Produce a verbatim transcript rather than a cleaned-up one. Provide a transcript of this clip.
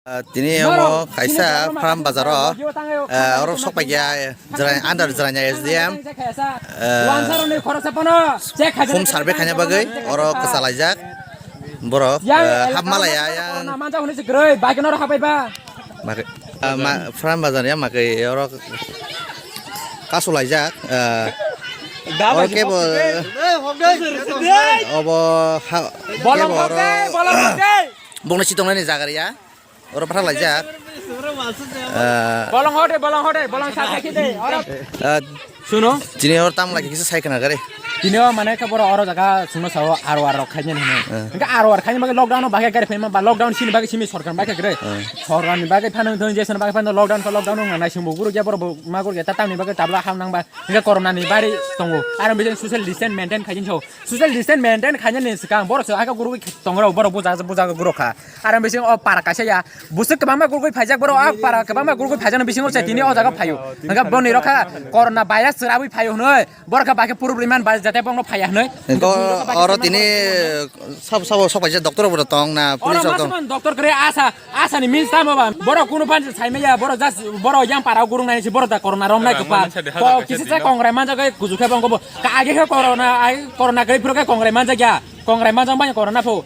Ah, tini omo kaisa farm bazar o, ah, oro sok paikha, Jrai-, under Jraina S D M, ah, home survey khaina bagwi oro kwchalaijak borok, ah, hap malaya yang. Bakhe, ah, ma-, farm bazar ya makhe oro kasulaijak, ah, oro kebo obo ha-, kebo oro bongni chitongnani jaga ya. Oro pathak laijak. Ah, bolong hode, bolong hode, bolong sa khe de. Oro ah, suno. Tini oro tam lagi kisa sai khna gari. Tini o mane khe boro oro jaga sungno sao aro aro khainani hino. Ah. Engka aro aro khainani bagwi lockdown o bagwi gari phaima ba lockdown sini bagwi simi sorkar bagwi gre. Ah. Sorkar ni bagwi phano thon jesana bagwi phano lockdown ko lockdown no nai sumbu guru ge boro ma guru ge ta tamni bagwi tabla ham nang ba. Engka corona ni bari tongo. Aro bijeng social distance maintain khaijin sao. Social distance maintain khainani swkang borok se aka guru tongo borok buja buja guru kha. Aro bising o para kaisa ya. Busuk kwbangma gurgui phaijak borok, ah, para kwbangma gurgui phaijakno bisingo se tini o jaga phaio. Hwnkhe boni rokha corona virus chwrabwi phaio hwnwi. Borok khe bakhe purubri man bai jate bongno phaiya hwnwi. Hwnkhe oro tini sab sabo sok paijak doctor rok tong na police rok tong. Oro doctor kre asa, asa ni means tamo ba. Borok kunu pan sai maya, borok just borok yang para gurung nai si borok da corona rom nai kpa. Ko kisi sa kongrai manjak khe kuju khe bongko bo. Ka age khe corona, age corona kre phuru khe kongrai manjak ya. Kongrai manjak bai corona pho.